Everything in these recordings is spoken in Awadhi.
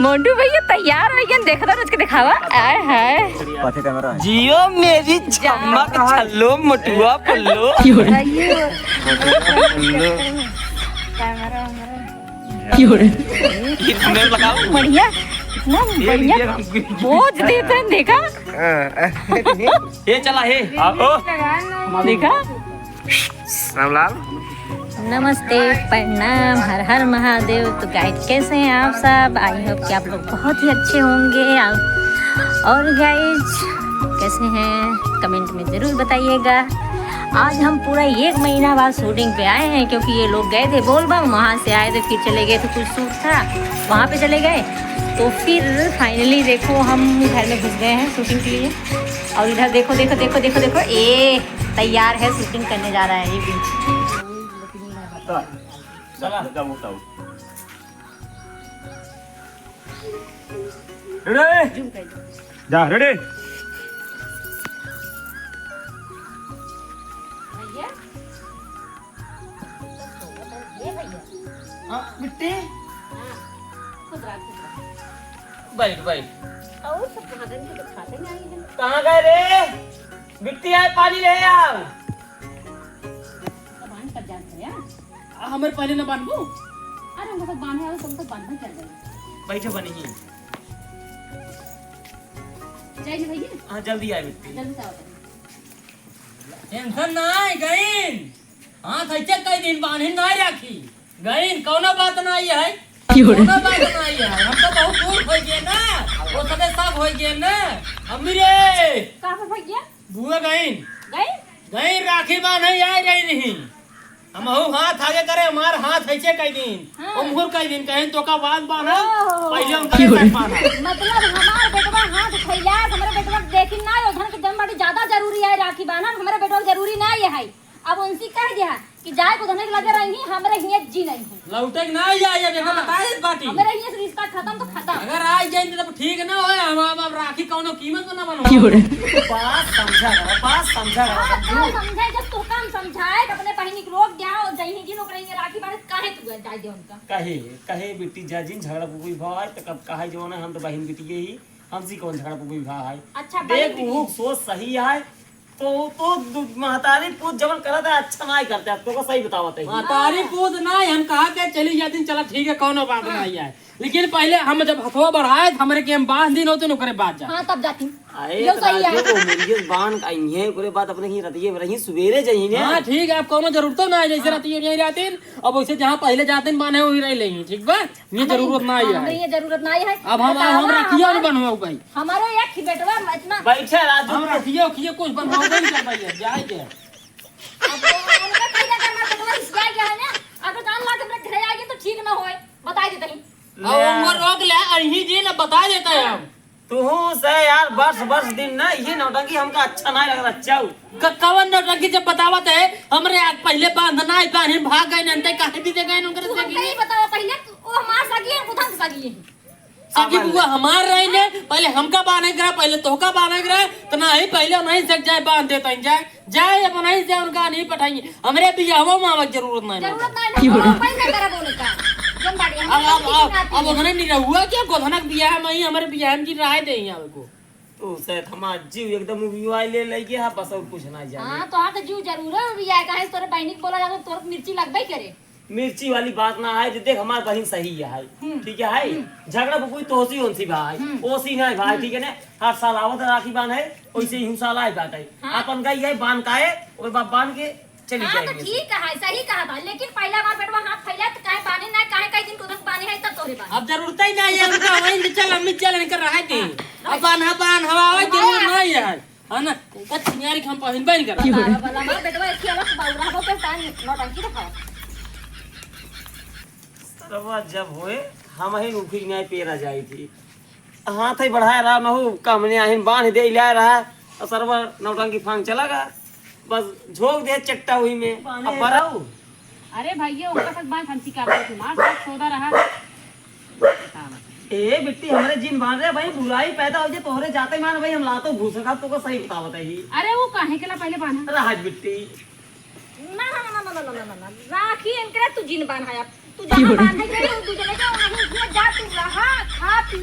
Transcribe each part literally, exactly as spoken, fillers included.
मोटू भैया तैयार होइ गए, देखा था उसके दिखावा। आय हाय। पाछे कैमरा है। जियो मेरी चमक छल्लो मोटुआ पल्लो। आइयो। कैमरा वैमरा। क्यों रे? इसमें लगाओ। बढ़िया, इतना ये बढ़िया। ये हम पोज देते हैं, देखा? ये चला, हे। आओ। देखा? रामलाल। नमस्ते, प्रणाम, हर हर महादेव। तो गाइस, कैसे हैं आप सब? I hope कि आप लोग बहुत ही अच्छे होंगे। और, और गाइस, कैसे हैं, कमेंट में ज़रूर बताइएगा। आज हम पूरा एक महीना बाद शूटिंग पे आए हैं, क्योंकि ये लोग गए थे बोलबम, वहाँ से आए थे, फिर चले गए थे, कुछ शूट था, वहाँ पे चले गए। तो फिर फाइनली देखो, हम घर में घुस गए हैं शूटिंग के लिए। और इधर देखो, देखो, देखो, देखो, देखो, ये तैयार है, शूटिंग करने जा रहा है ये भी। चला, चला, चला, चला। रेडी? जा, रेडी? भैया? ये भैया। हाँ, बिट्टी? हाँ, खुश रह, खुश रह। बैठ, बैठ। और सब कहाँ गए? इनके तो खाते नहीं आई है। कहाँ गए रे? बिट्टी, आए, पानी ले आओ। बांध कर जाते हैं। आ, हमारे पहले ना बांधबू? अरे, उनको सब बांधे आओ, तुम तो बांधे चल गए। बैठो बनी ही। जाइए भैया। हाँ, जल्दी आए बिट्टी। जल्दी से आओ। टेंशन ना आए, गइन। हाँ, कैसे कई दिन बांधे ना राखी। गइन, कौनो बात ना आई है। क्यों रे? कौनो बात ना आई है। हम तो बहुत दूर हो गए ना। वो सबे सब हो गए ना। अम्मी रे। कहाँ पे भैया? बुआ गइन। गइन? गइन राखी बांधे आई रही नहीं। हमहू हाथ आगे करे, हमार हाथ ऐसे कई दिन, हाँ। उमहुर कई दिन, कहीं तोका बांध बांधा, ओहो। पहले उनका क्यों रे? साथ बांधा। मतलब हमार बेटवा हाथ फैलाए, हमरे बेटवा के देखी ना, ओधन के जन्म बाटी ज्यादा जरूरी है राखी बांधन, हमरे बेटवा के जरूरी ना ये है। अब उनसे कह दिया कि जाए को उधन के लगे रही, हमरे हिये जी नहीं है। लौटे के ना जाए, ये देखा हाँ। बता देत बाटी। हमरे हिये से रिश्ता खत्म तो खत्म। अगर आ जाए तो ठीक ना होए, हम, हम, हम राखी कौनो कीमत पे ना बनवाओ। क्यों रे? बात समझा करो, बात समझा करो, हाँ, समझू। का समझाए, जब तोहका हम समझाए कि अपने बहिनी के रोक द्या और जइहीं जिन ओकरे हिये राखी बांधे, काहे तू जाए दे उनका? काहे, काहे बिट्टी जा जिन झगड़ा पुपुई भाई, तो कब काहे जवान है, हम तो बहिन बिटिये ही, हमसे कौन झगड़ा पुपुई भाई? अच्छा, देख, बहिन बिटिये। वो सोच सही है, तो, तो दु-, महतारी पूत जवन करत है, अच्छा नाहीं करते, अब तोका सही बतावत है। महतारी हाँ। पूत नाहीं, हम कहा के चली जाती, चला ठीक है, कौनो बात हाँ। नाहीं है। लेकिन पहले हम जब हथवा बढ़ाए, हमरे के हम बांध दिन होते, ओकरे बाद जा। हाँ, तब जाती। अरे, यो तो सही है। राजू, वो मुर्गियस बांध का ही है, ओकरे बाद अपने ही रतिये में रही, सुबेरे जाई ने। हाँ, ठीक है, अब कौनो जरूरत ना है, जैसे हाँ। रतिये में यहीं रहती, अब वैसे जहाँ पहले जाते हैं, बांधे वही रह लेंगे, ठीक बा? ये हमें जरूरत ना ही हाँ, है। हमें ये जरूरत ना ही है। अब हम, बतावा, हम रखिए हमार- बनवाओ भाई। हमारे एक ही बेटवा इतना बैठे राजू। हम रखिए, रखिए, कुछ बनवाओ नहीं कर पाइए, जाए के। अब वो उनका कहीं ना करना, बेटवा रिसिया गया है ना। अगर जान ला के अपने घरे आएगी तो ठीक ना होए, बता देते हैं। अब ले। उनको रोक ले, अही जी ने बता देता है हम। तुहू से यार, बस, बस दिन ना, ये नौटंकी हमका अच्छा ना लगता, चाऊ। क-, कवन नौटंकी जब बतावत है, हमरे आज पहले बांधना है, बांधे भाग गए, नंते काहे भी दे गए, उनकर तू हमका सगी। ये बतावा पहले, वो हमार सगी है, खुद हम सगी है। सगी अब बुआ हमार रही ने, पहले हमका बांधे के रहा, पहले तोहका बांधे के रहा, तो ना ही पहले नहीं सक जाए, बांध देता ही जाए। जाए, अब नहीं से उनका नहीं पठाई। हमरे बियाहवा में आवे के जरूरत नहीं। जरूरत नहीं, क्यों? हम कोई नहीं करे बोले का। जन बाड़ी, हम अब, अब, लोग अब, की अब उन्हें नहीं रहुआ क्या गोधनक बियाह में ही हमरे बियाह में की राय दे यहाँ को। तो शायद हमार जीव एकदम उबियाए ले लगे है, बस और कुछ ना जाने। हाँ, तो हाँ तो जीव जरूर है उबियाए, काहे से तोरे बहिनी के बोला जाता, तोरे मिर्ची लगबे करे। मिर्ची वाली बात ना है, जे देख हमार बहिन सही है, हम्म। ठीक है, हम्म। झगड़ा फुकुई तोसी ओनसी भाई, हम्म। ओसी नहीं भाई, हम्म। ठीक है ना, हर साल आवत है राखी बांधे, वैसे ही साल आए बाटे। हाँ। अपन का ये बांध का है, और बाप बांध के चली हाँ, जाएगी तो ऐसे। ठीक है, सही कहा बा, लेकिन पहला बार बेटवा हाथ फैला तो काहे बांधे ना, काहे कई दिन को उधर बांधे है तब तोरे बांधे। अब जरूरत ही नहीं है उनका, वहीं से चल, अम्मी चल, इनकर रहे दे। हाँ। अब बांधा, बांध, हवा, हवा, जरूरत हाँ। नहीं है। है ना? इनका छिनारी के हम पहिनबे नहीं करब। बतावा भला, हमार बेटवा एक ही अलग बाबू रहबो के साथ नौटंकी देखाओ। सरवा जब होए, हम ही उखी न्याय पेरा जाई थी। हाथ ही बढ़ाए रहा, महू का हमने आहिन बांध दे ले रहा, और सरवा नौटंकी फांग चला गया। बस झोंक दे चट्टा हुई में। अब बराऊ। अरे भैया, ओकर साथ बात हम सिखा दे, तुम्हार साथ सौदा रहा। ए बिट्टी, हमरे जिन बांध रहे भाई, बुराई पैदा हो जाए, तोहरे जाते मान भाई, हम लातो घूस खा, तोको सही बतावत है ही। अरे वो काहे के ला पहले बांधा? रहा बिट्टी। ना, ना, ना, राखी इनकरे तू जिन बांधा, तू जहाँ बांधे के रहे, तू चले जा, वहीं जा, तू रहा, खा,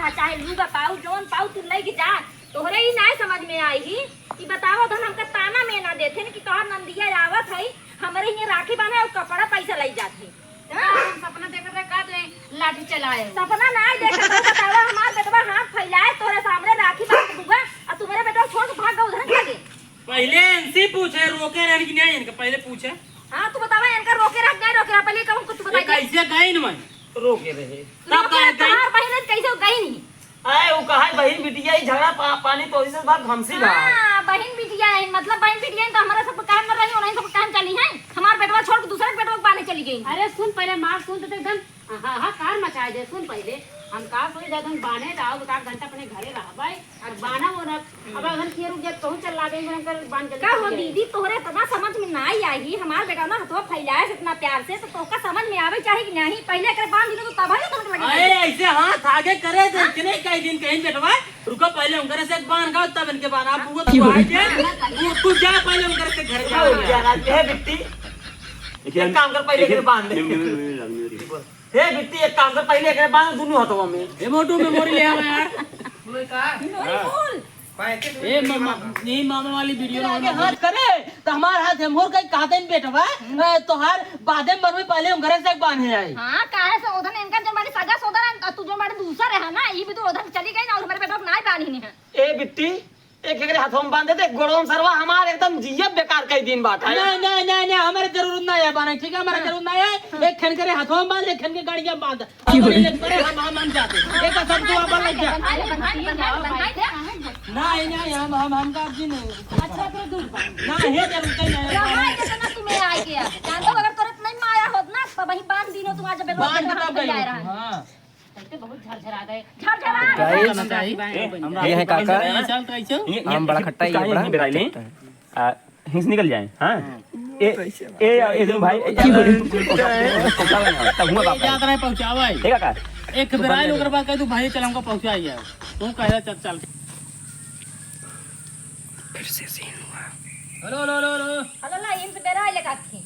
चाहे लूगा पाऊ, जौन पाऊ तू लइके जा, तोहरे ही नाय समझ में आई ही। ई बतावा धन हमका ताना में ना देथे न कि तोहर नंदिया आवत है, हमरे हियाँ राखी बांधे और कपड़ा पैसा लई जात है। हाँ, हम सपना देखत रहे का तो लाठी चलाए। सपना नाय देखत रहे, बतावा हमार बेटवा हाथ फैलाए तोहरे सामने राखी बांध बुआ, आ तुम्हरे बेटवा छोड़ के भाग गए उधर भागे। पहिले इनसे पूछे, रोके रहन कि नहीं इनका, पहिले पूछे। हाँ, तू बतावा इनका रोके रह, नहीं रोके रह, पहिले कहूँ कुछ ये बताइए। कैसे गई न मैं? रोके रहे। तब रोके रह, कहे गई? तोहार बहिन कैसे गई नहीं? आए, वो कहा है, बहिन बिटिया ही झगड़ा पा-, पानी तो इसे बात हमसे बात। हाँ, बहिन बिटिया है, मतलब बहिन बिटिया है तो हमारा सब काम न रही, उन्हीं सब काम चली है। हमार बेटवा छोड़ के दूसरे के बेटवा के बाने चली गई। अरे सुन पहिले माँ, सुन तो एकदम हाहाकार मचाए दे। सुन पहिले, हम का सोचे जब हम बाने जाओ, एक आध घंटा अपने घरे रहबे, और बाना वो ना, अब अगर किए रुक जाए, कहूँ चल लागे, हम कर बांध के का हो लेके दीदी, तोहरे इतना समझ में ना आई, आई, हमार बेटा ना हथवा फैलाए से इतना प्यार से, तो तोहका समझ में आवे चाही कि नहीं? पहिले एकरे बांध दिलो तो तब है ना तुमके लगे अरे, ऐसे हाथ आगे करे थे, हाँ? इतने कई दिन कहीं बेटवा, रुको, पहिले उनकरे से बांध गाओ, तब इनके बांध। आप वो तो आए थे, वो तू जा पहिले उनकरे से घर जा। रुक जा, राज, हे बिट्टी, एक काम कर, पहिले एकरे बांध दे। हे बिट्टी, एक काम कर, पहिले एकरे बांध दोनों हथवा में। ए मोटू, memory ले आवा यार। बोले का? Memory full। ए मामा, ये मामा वाली video ना आगे हाथ करे, तो हमार हाथ हम होर कहीं कहते हैं बेटवा, अ, तोहार बादे मरवे पहिले हम घरे से बांधे आए। हाँ, काहे से ओधन इनका जो मारी सगा सोदर है, तू जो मारी दूसर है ना, ये भी तो ओधन चली गई ना और हमारे बेटवा को ना ही बांधी नहीं है। ए बिट्टी, एक एकरे हाथों में बांध देते, गोड़ों में सरवा हमार एकदम जिया बेकार कई दिन बात है। नहीं, नहीं, नहीं, नहीं, हमारे जरूरत नहीं है बांधे, ठीक है, हमारे हाँ। जरूरत नहीं है। हाँ। एक खन करे हाथों में बांध, एक खन के गाड़ियाँ में बांध। अब बोले, "ले, करे, हम, हम, हम जाते हैं।" एक सब तू अपन लग जा। बंधा ले, बंधा ले, बंधा ले, बंधा ले। नहीं, नहीं, हम, हम, हम का जी नहीं। अच्छा, तो दूर बांध। ना, हे जरूरत नहीं है। रहा है, जैसे ना तुम्हें आए गया। जान दो, अगर तोरे नहीं माया होत ना, तो वहीं बांध दीनो, तुम आज बेलवा बांध के तब हाथ में गई। आए रहा। हाँ। तब तो बहुत झरझरा गए। झरझरा गए। Guys, ये है काका। ये चल तो ऐसे। ये, ये आम बड़ा कुछ खट्टा है, ये कहीं बड़ा नहीं बेराई नहीं। खट्टा है। आ, हिंस निकल जाए, हाँ? ए, ए, ए, ए, भाई, ए, की बोले? पहुंचावा ना, तब हुआ ए, बाप। जात रहे पहुंचावा है। ठीक है का? एक बेराइल ओकर बाद कह दू, "भाई, चल, हमको पहुंचा ही है।" तू कह रहा, "चल, चल।" फिर से scene हुआ। Hello, hello, hello, hello. Hello, ला, इनसे बेराइल एक आदमी।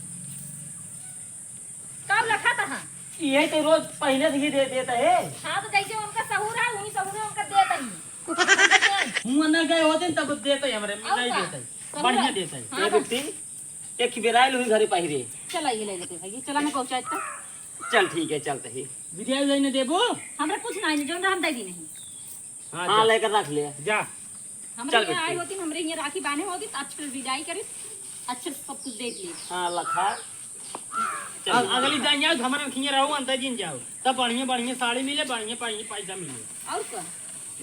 कब लखा तहाँ? यही तो रोज पहले से ही दे देता है। हाँ, तो जैसे उनका सहूर है, वही सहूर है, उनका देता ही। हुआ ना गए होते न तब देते ही हमरे, और नहीं का? देते ही। सहूर बढ़िया है। देते ही। हाँ, ए तो बिट्टी, एक ही बेराइल हुई घरे पहिरे। चला, ये ले लेते भाई, ये चला मैं पहुँचा इतना। चल ठीक है, चलते ही। बिटिया जाई ने देबो? हमरा कुछ नहीं, जो हम दे दी नहीं। हाँ, हाँ, जा। लेकर रख ले। जा। हमरे चल यहाँ आई बिट्टी। होती, हमरे यहाँ राखी बांधे होती, तो अच्छे से विदाई करी, अच्छे से सब कुछ देख ली। हाँ, लखा। चल। अ-, अगली दाई आओ, हमारे खिए रहो, अंदर जिन जाओ। तब बढ़िया, बढ़िया साड़ी मिले, बढ़िया, बढ़िया पैसा मिले। और का?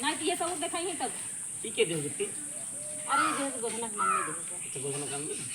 ना कि ये सब देखाई है तब। ठीक है, दे बिट्टी। अरे, ये दे, गोधना के मम्मी दे। अच्छा, गोधना के मम्मी?